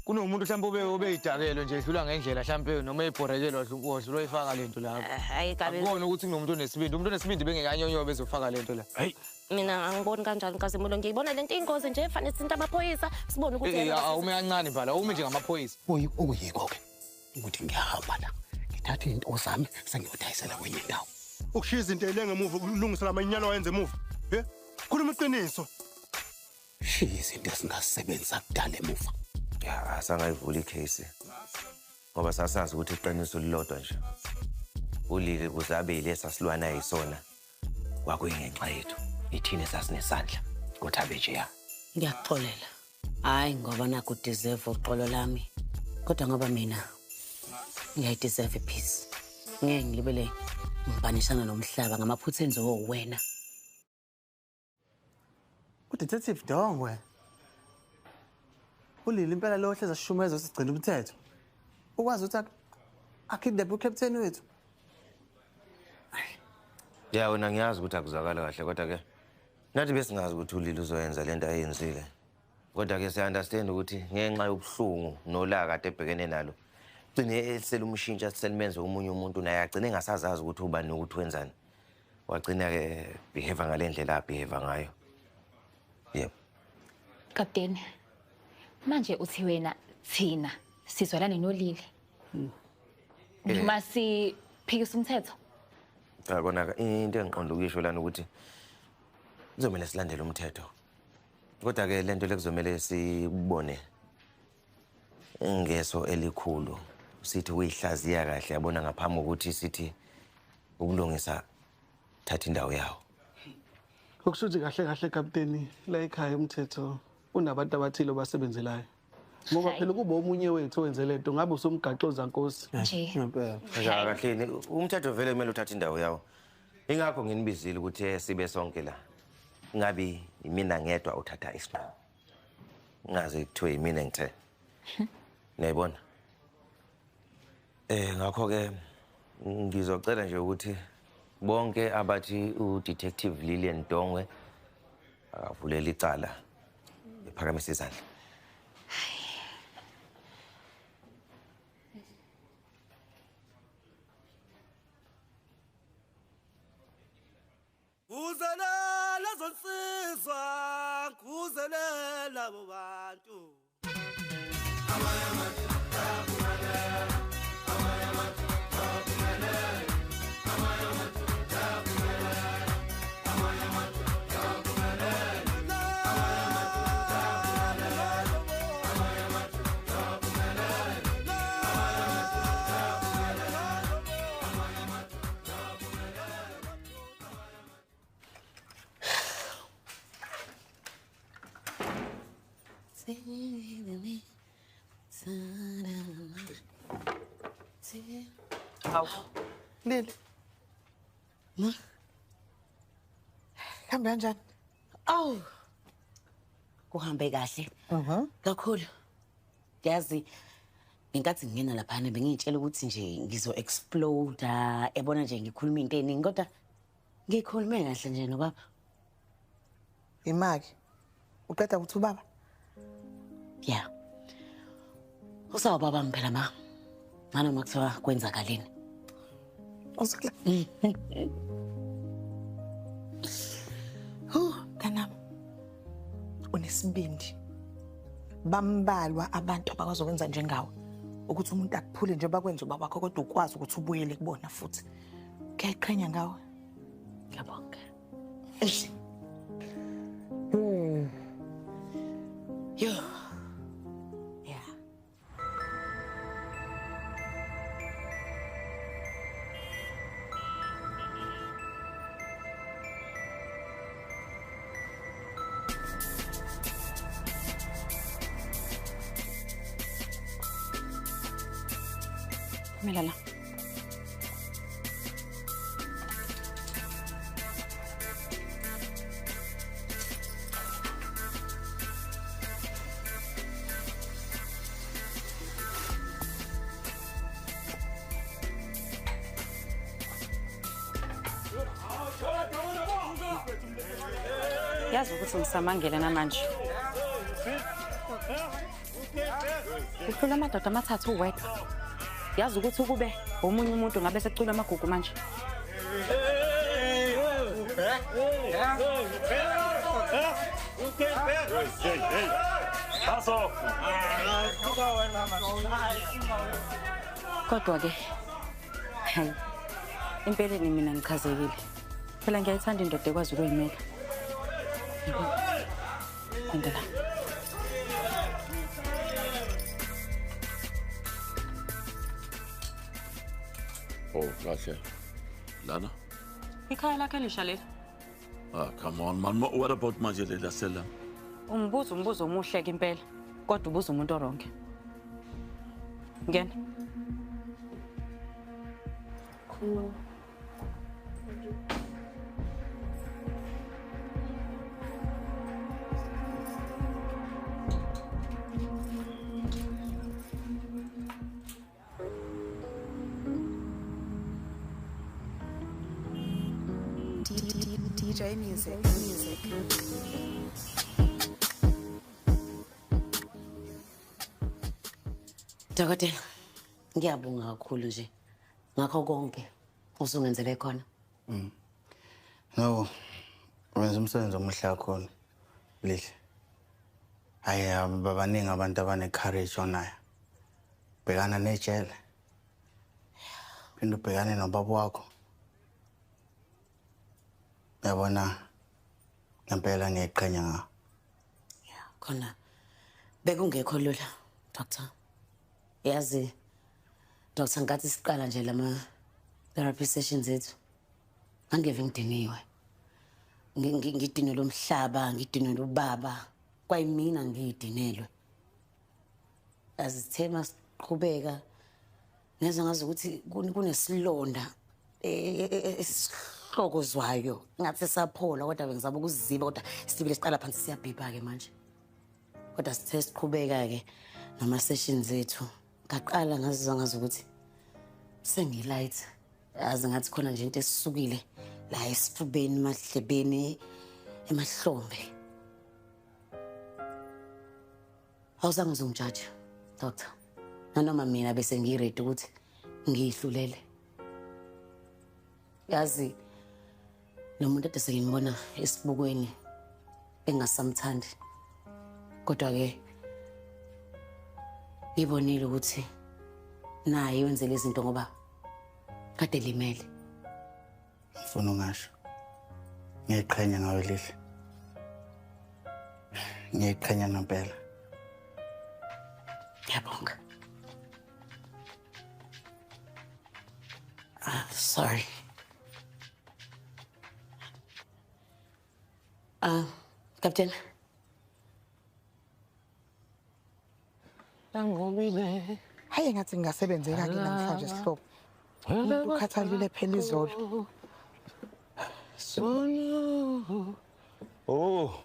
Kunomuntu mhlawumbe obeyidakelwe nje edlula ngendlela mhlawumbe noma ebhorekelwa wadlula oyifaka lento lapho. Hayi kabe. Akubona ukuthi kunomuntu onesibindi. Umuntu onesibindi bengekanyonyobe bezofaka lento la. Hayi. Mina angiboni kanjani Nkazimulo, ngiyibona lento ingozi nje fanele sinte amaphoyisa sibone ukuthi awume kancane mbala, awume nje ngamaphoyisa. Okuyikho ke ukuthi ngiyahamba la. Ngithatha izinto zami sengiyodayisela kwenye indawo. Ukushiya izinto elengemuva ukulungisa lamanyala wayenze emuva. He? Khuluma iqiniso. Shiya izinto esingasebenzisa kudala emuva. Ya, sangayivula icase. Ngoba sasazi ukuthi iqiniso lilodwa nje. Ulile kuzabe lesa silwana yisona. Kwakuyingenxa yethu. Ithini sasinesandla kodwa abe ya. Ngiyakuxolela. Hayi ngoba naku deserve uxolo lami. Kodwa ngoba mina ngiyayideserve peace. Ngeke ngilibele ngibanishana nomhlaba ngamaphutha enziwe wena. UDetective Dongwe. Ulile impela lo hleza sishumeza sigcina umthetho. Ukwazi ukuthi akidnap ucaptain wethu. Ya wena ngiyazi ukuthi akuzakala kahle kodwa ke nathi besingazi ukuthi ulile uzoyenza lento ayenzile. Kodwa ke siya understand ukuthi ngenxa yobuhlungu nolaka kade ebhekene nalo gcine selumshintsha selimenze omunye umuntu naye agcine engasazazi ukuthi ubani nokuthi wenzani. Wagcina ke behave ngalendlela abehave ngayo. Yebo. Kapteni, manje uthi wena thina sizwelane nolile. Noma siphikisa umthetho? Cha kona into engiqonda ukuyisho lana ukuthi kuzomela silandele umthetho. Kodwa ke lento lekuzomela sibone ngeso elikhulu sithi uyihlaziya kahle yabona ngaphambi kokuthi sithi ukulungisa thatha indawo yawo. Okushuthi kahle kahle kapteni la ekhaya umthetho unabantu abathile abasebenzelayo. Ngoba phela kuba omunye wethu owenze lento ngabe usumgaxoza Nkosi. Ngempela. Kahle umthetho vele kumele uthathe indawo yawo. Ingakho nginibizile ukuthi sibe sonke la. Ngabi imina ngedwa uthatha isinqumo. Ngaze kuthiwe imina ngithe. Niyayibona? Ngakho ke ngizocela nje ukuthi bonke abathi uDetective Lillian Dongwe akavulela icala ephakamise izandla. Kuzelela zonsizwa, kuzelela bobantu. Hawu. Lili. Ma? Kuhambe kanjani? Awu. Kuhambe kahle. Kakhulu. Yazi ngenkathi ngingena laphana bengiyitshela ukuthi nje ngizo explode ebona nje ngikhuluma into eningi kodwa ngikhulume kahle nje nobaba. Imaki. Uqeda ukuthi ubaba? Yeah. Usawubaba phela ma. Nanoma kuthiwa kwenzakaleni. Uzokla. Mntanami. Unesibindi. Bambalwa abantu abakwazi ukwenza njengawe. Ukuthi umuntu akuphule nje bakwenza ubaba wakho kodwa ukwazi ukuthi ubuyele kubona futhi. Ngiyayiqhenya ngawe. Ngiyabonga. Yo. Yeah. Mela la. Yazi ukuthi ngisamangele namanje. Uhlula amadoda amathathu uwedwa. Yazi ukuthi ukube omunye umuntu ngabe secula amagugu manje. Kodwa ke hayi empeleni mina ngichazekile. Phela ngiyayithanda indoda ekwazi ukuyimela. Endela. Oh, kahle. Lana? Ikhaya lakhe lisha leli. Ah, come on man. What about manje lela sela? Umbuzo umbuzo omuhle ke impela. Kodwa ubuza umuntu oronke. Ngena. Cool. DJ music, music. Dokotela, ngiyabonga kakhulu nje ngakho konke usungenzele khona. No, wenza umsebenzi omuhle kakhulu, Lihle. Hayi, babaningi abantu abane-courage onayo. Bhekana nejele. Phinde ubhekane nobaba wakho. Yabona ngempela ngiyayiqhenya ngawo. Khona bekungekho lula, Doctor. Yazi, Doctor, ngathi siqala nje lama therapy sessions ethu. Angeve ngidiniwe. Ngidinelwe umhlaba, ngidinelwe ubaba. Kwayimina ngidinelwe. Azithe masiqhubeka ngezwe ngazi ukuthi kunesilonda esihlokozwayo. Ngathi saphola kodwa bengizama ukuziziba kodwa sibile siqala phansi siyabhibha ke manje. Kodwa sithe siqhubeka ke nama sessions ethu. Ngaqala ngazizwa ngazi ukuthi sengilight. Yazi ngathi khona nje into esisukile la esifubeni, emahlebeni, emahlombe. Awuzange uzongijaja, Doctor. Nanoma mina bese ngiready ukuthi ngiyihlulele. Yazi lo muntu ade sengimbona esibukweni engasamthandi. Kodwa ke ngibonile ukuthi naye wenzele izinto ngoba kade limele. Ngifuna ungasho. Ngiyayiqhenya ngawe Lihle. Ngiyayiqhenya ngempela. Ngiyabonga. Sorry. Captain. Angomile. Hayi ngathi ngingasebenzeka ke namhlanje sihlobo. Umuntu ukhathalile phela izolo. Oh,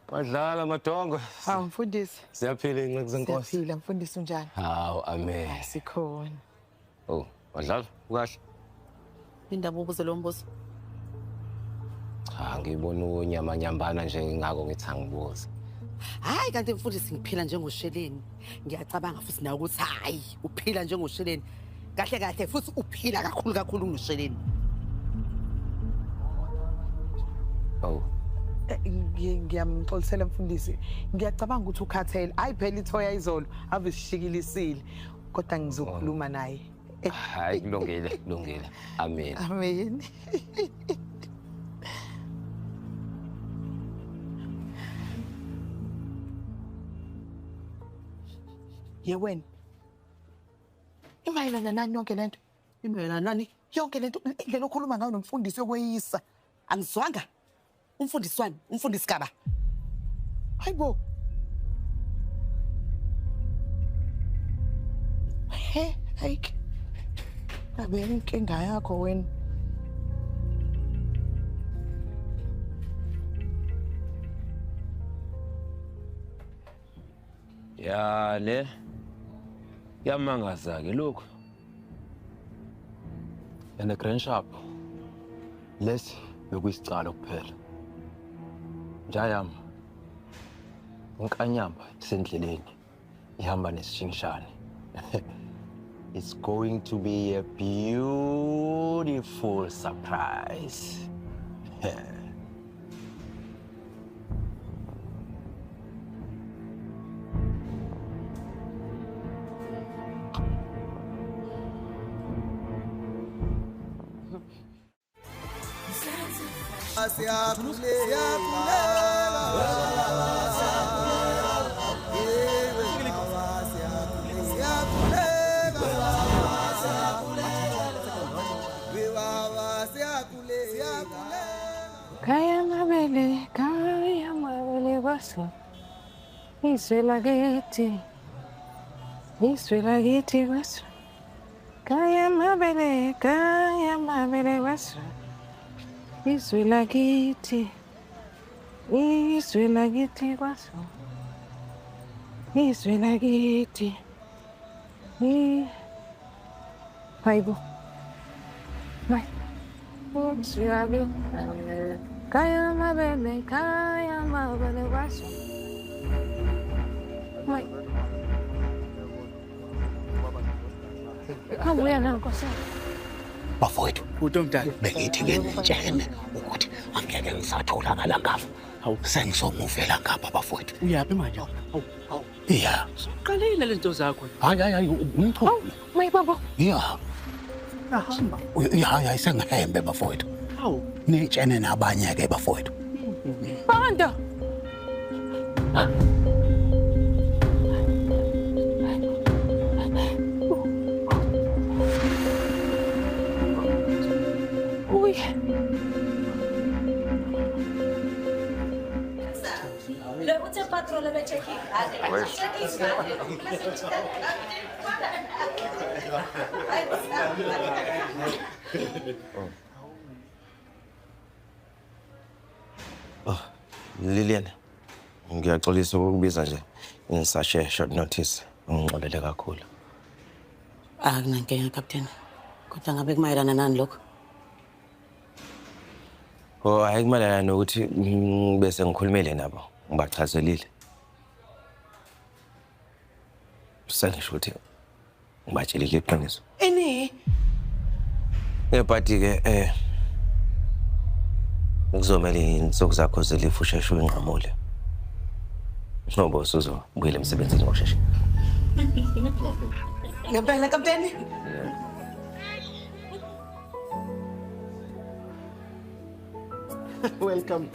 badlala madongo. Hawu mfundisi. Siyaphila inceku zenkosi. Siyaphila mfundisi unjani? Hawu amen. Sikhona. Oh, badlala ukahle. Indaba ubuze lo mbuzo. Cha, ngibona unyama nyambana nje ngakho ngithi angibuze. Hayi kanti mfundisi ngiphila njengosheleni. Ngiyacabanga futhi nawe ukuthi hayi uphila njengosheleni. Kahle kahle futhi uphila kakhulu kakhulu kunosheleni. Oh. Ngiyamxolisela mfundisi. Ngiyacabanga ukuthi ukhathele. Hayi phela ithoya izolo ave sishikilisile. Kodwa ngizokhuluma naye. Hayi kulungile, kulungile. Amen. Amen. Ye wena. Imayelana nani yonke lento? Imayelana nani? Yonke lento indlela okhuluma ngayo nomfundisi yokweyisa. Angizwanga. Umfundisi wami, umfundisi kaba. Hayibo. He, ayike. Abe inkinga yakho wena. Ya le yamangaza ke lokho. And the grand sharp. Lesi bekuyisicalo kuphela. Njayami. Inkanyamba isendleleni. Ihamba nesishingishane. It's going to be a beautiful surprise. Kaya mabele kwaso. Izwe lakithi kwaso. Kaya mabele kwaso. Izwe lakithi kwaso. Izwe lakithi. Hayibo. Hayi. Izwe lakithi. Kaya mabele kwaso. Hayi. Abuya nankosi. Bafowethu, bengithi-ke nitshene ukuthi angeke ngisatholakala ngapha. Sengizomuvela ngapha bafowethu. Uyaphi manje? Ya. Uqalile lezi zinto zakho. Hayi hayi hayi, umchunu. Mayi baba. Ya. Ahamba. Ya hayi sengihembe bafowethu. Hawu. Nitshene nabanye-ke bafowethu. Banda. Uy. Oh, Lilian, ngiyaxolisa ukukubiza nje in such a short notice. Ungixolele kakhulu. Akunankinga, Captain. Kodwa ngabe kumayelana nani lokho? Oh, hayi kumayelana nokuthi bese ngikhulumile nabo, ngibachazelile. Sengisho ukuthi ngibatshelile iqiniso. Ini? But-ke kuzomele iy'nsuku zakho zelifu usheshe uyinqamule. Ngoba usuzobuyela emsebenzini ngokushesha. Ngempela, Kapteni? Welcome.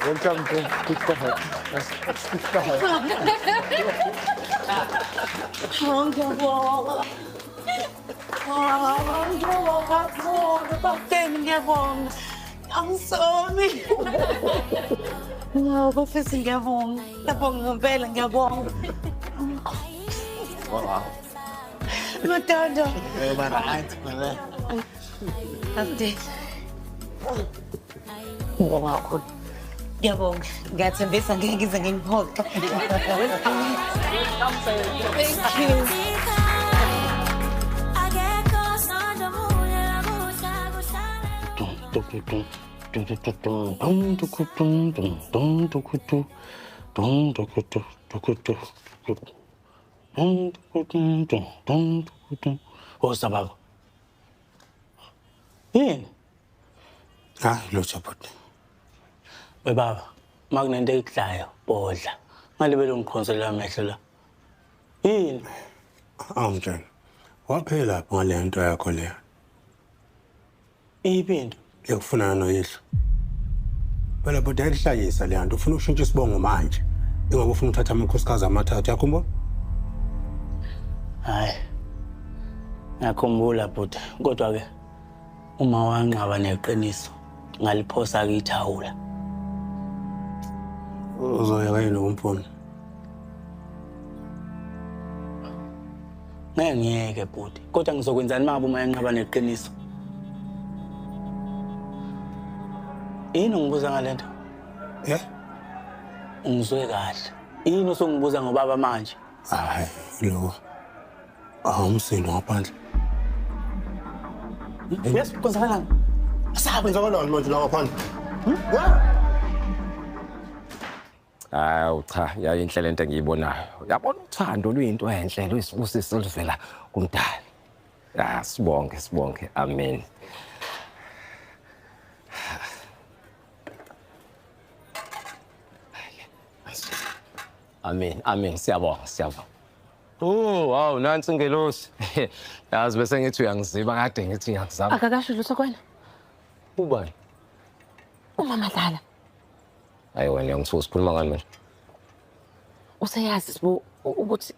Welcome to Christopher. Ngiyabonga. Ngiyabonga kakhulu, Kapteni, ngiyabonga. Angisomi. No, futhi ngiyabonga. Ngiyabonga ngempela, ngiyabonga. Wow. Madoda. Right, right. Kapteni. Ngiyabonga kakhulu. Ngiyabonga. Ngiyathembisa ngeke ngize ngingiphoxe. Thank you. Woza baba. Yini? Hayi lutho bhuti. We baba, makunento ekudlayo, bodla. Ngalibele ungikhonzela amehlo la. Yini? Awungitshela. Waphela lapho ngale nto yakho leyo. Iphi into? Ekufunana noyihlo. Phela bhuti ayihlanyisa le nto, ufuna ukushintsha isibongo manje. Ingoba ufuna ukuthatha amakhosikazi amathathu, yakhumbula? Hayi. Ngiyakhumbula bhuti, kodwa ke uma wanqaba neqiniso ngaliphosa ke ithawula. Uzoya yini umfuna? Ngeke ngiyeke bhuti, kodwa ngizokwenzani uma uma yanqaba neqiniso? Yini ungibuza ngalento? Eh? Ungizwe kahle. Yini usungibuza ngobaba manje? Hayi, lo. Awumsindo ngaphandle. Yes, kwenzakalani? Asabe kwenzakalani manje la ngaphandle? Hawu cha, yayinhle lento engiyibonayo. Uyabona uthando luyinto enhle, luyisibusiso oluvela kumdali. Ah, sibonge, sibonge. Amen. Amen, amen. Siyabonga, siyabonga. Oh, wow, nansi ingelosi. Yazi bese ngithi uyangiziba kade ngithi ngiyakuzama. Akakasho lutho kwena. Ubani? Umama Dlala. Hayi wena uyangithusa, sikhuluma ngani manje? Useyazi Sibu ukuthi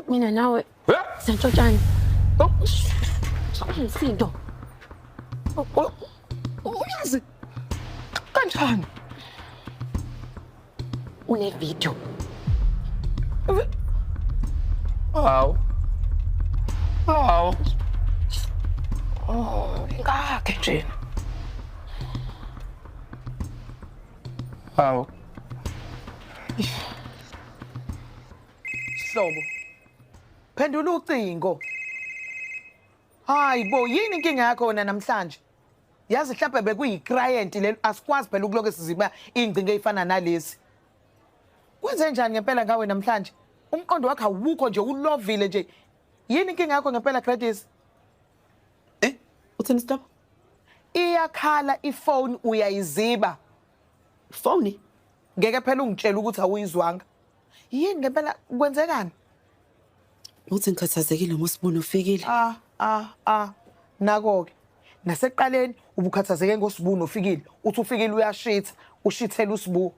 mina nawe siyantshotshana. Isinto. Uyazi kanjani? Une-video. Hawu. Hawu. Oh, ngakhe nje. Hawu. Sihlobo. Phendula ucingo. Hayi bo, yini inkinga yakho wena namhlanje? Yazi mhlawumbe bekuyi-client lelo, asikwazi phela ukuloke siziba ingcingo eyifana nalezi. Kwenze njani ngempela ngawe namhlanje? Umqondo wakho awukho nje, ulovile nje. Yini inkinga yakho ngempela Gladys? Uthini stop? Iyakhala ifoni uyayiziba. Foni? Ngeke phela ungitshele ukuthi awuyizwanga. Yini ngempela kwenzekani? Uthi ngikhathazekile ngoSibuno ufikile. Nako-ke. Nasekuqaleni ubukhathazeke ngoSibuno ufikile. Uthi ufikile uyashitha, ushithela uSibu.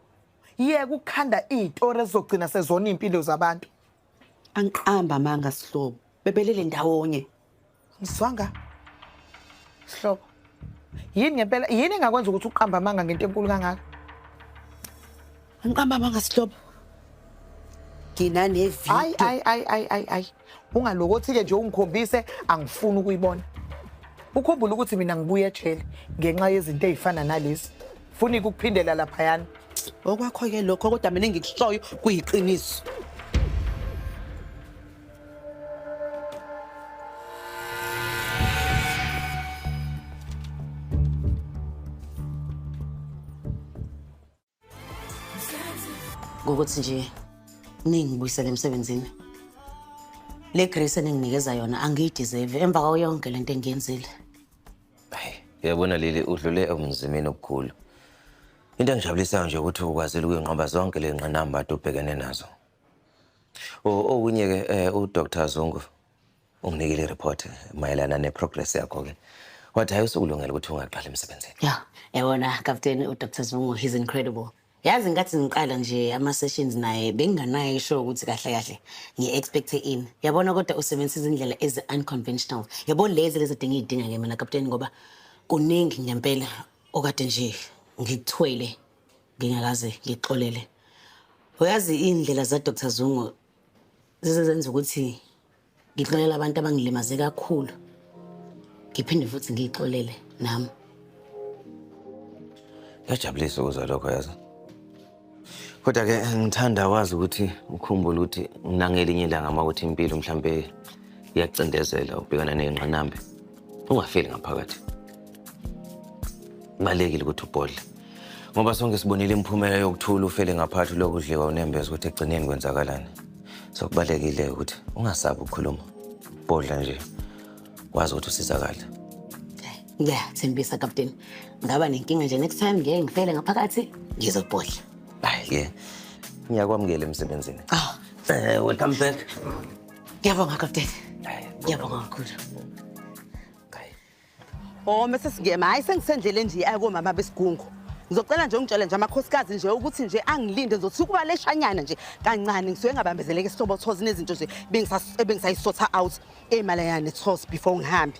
Yeke ukukhanda iy'tori ezizogcina sezona iy'mpilo zabantu. Angiqamba amanga sihlobo. Bebelele ndawonye. Ngizwanga. Sihlobo. Yini ngempela, yini engakwenza ukuthi uqambe amanga ngento enkulu kangaka? Angiqamba amanga sihlobo. Nginane-video. Ayi ayi ayi ayi ayi ayi. Ungalokothi-ke nje ungikhombise angifuni ukuyibona. Ukhumbule ukuthi mina ngibuye ejele ngenxa yezinto ey'fana nalezi. Funa ukukuphindela laphayana. Okwakho-ke lokho kodwa mina engikushoyo kuyiqiniso. Ngokuthi nje ningibuyisele emsebenzini. Le grace eninginikeza yona angiyideserve emva kwayo yonke lento engiyenzile. Uyabona Lili, udlule ebunzimeni obukhulu. Into engijabulisayo nje ukuthi ukwazile ukuyinqoba zonke le ngqinamba ade ubhekene nazo. Okunye-ke uDr Zungu unginikile i-report mayelana ne-progress yakho-ke. Wathi hayi usukulungela ukuthi ungaqala emsebenzini. Ya, yabona Captain uDr Zungu, he's incredible. Yazi ngathi ngiqala nje ama-sessions naye benginganayo isho ukuthi kahle kahle ngi-expecte ini. Yabona kodwa usebenzisa izindlela ezi-unconventional. Yabo lezi lezi ade ngiyidinga-ke mina Captain ngoba kuningi ngempela okade nje ngikuthwele ngingakaze ngixolele. Uyazi iy'ndlela za-Dr Zungu zizenza ukuthi ngixolele abantu abangilimaze kakhulu. Ngiphinde futhi ngiyixolele nami. Kuyajabulisa ukuzwa lokho yazi. Kodwa-ke ngithanda wazi ukuthi ukhumbule ukuthi nangelinye ilanga uma kuthi impilo mhlampe iyacindezela ubhekana ney'ngqinamba, ungafeli ngaphakathi. Kubalulekile ukuthi ubhodle. Ngoba sonke sibonile imiphumela yokuthula ufele ngaphakathi lokhu udliwa unembeza ukuthi ekugcineni kwenzakalani. So kubalulekile ukuthi ungasabi ukukhuluma. Ubhodla nje wazi ukuthi usizakale. Ngiyathembisa Captain. Ngaba nenkinga nje next time ngeke ngifele ngaphakathi ngizobhodla. Hayi ke. Ngiyakwamukela emsebenzini. Welcome back. Ngiyabonga Captain. Ngiyabonga kakhulu. Oh mase singema hayi sengisendlele nje akomama besigungu. Ngizocela nje ungitshele nje amakhosikazi nje ukuthi nje angilinde ngizothi kuba leshanyana nje kancane ngisuke ngabambezeleke isihlobo thozi nezinto nje bengisayisotha out emalaya thozi before ngihambe.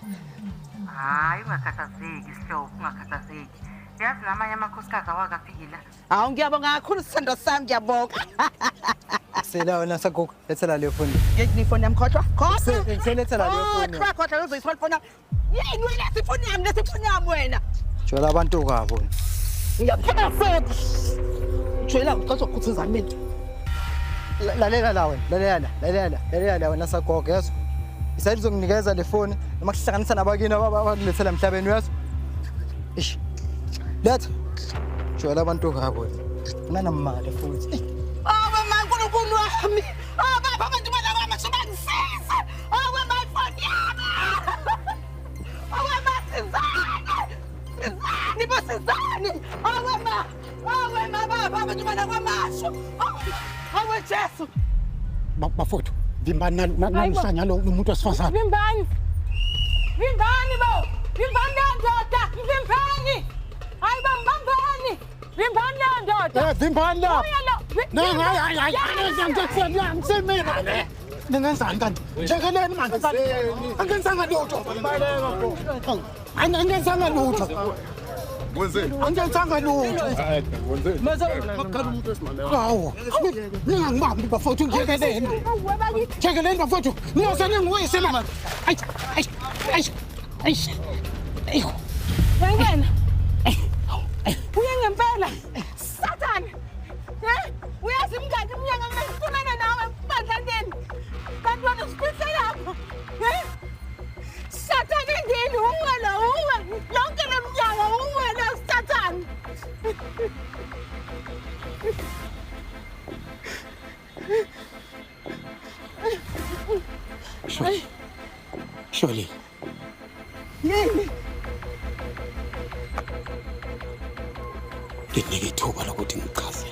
Hayi ungakhathazeki isihlobo, ungakhathazeki. Yazi namanye amakhosikazi awakafiki la. Hawu ngiyabonga kakhulu sithando sami ngiyabonga. Sela wena sagogo, lethela leyo foni. Ngeke ifoni yami khohlwa. Khohlwa. Ngiselethela leyo foni. Khohlwa khohlwa uzoyithola ifoni yami. Yini wena ifoni yami letha ifoni yami wena. Jwayela abantu kabo. Ngiyapheka futhi. Jwayela uqoqa ukukhuthuza mina. Lalela la wena, lalela, lalela, lalela la wena sagogo yezwa. Isayili uzonginikeza le foni noma kuhlanganisa nabakini abakulethela emhlabeni uyezwa. Ish. Letha. Jwayela abantu kabo. Nganamali futhi. Awe ma Nkulunkulu wami. Oh baba abantu balakwama bangisize. Awe ma ifoni yami. Awe ma sizani. Sizani bo sizani. Awe ma. Awe ma baba abantu balakwamasho. Awe Jesu. Bafowethu, vimbani nalisanya lo muntu wesifazane. Vimbani. Vimbani bo. Vimbani ndoda. Vimbani. Hayi bambani. Vimbani ndoda. Vimbani la. No, hayi hayi angisemina le. Ningenzani kanti? Njengeleni manje. Angenzanga lutho. Angenzanga lutho. Angenzanga lutho. Hawu. Ningangibambi bafowethu ngiyekeleni. Ngiyekeleni bafowethu. Niyose ningiwise manje. Ayi ayi ayi. Ayi. Wena. Uye ngempela. Satan. Uyazi mngani umnyanga ngifunana nawe bandlaneni. Kanti wena usifihle lapho. Satan endini uwe lo uwe. Yonke le mnyanga uwe lo Satan. Shirley. Shirley. Yini? Nginike ithuba lokuthi ngichaze.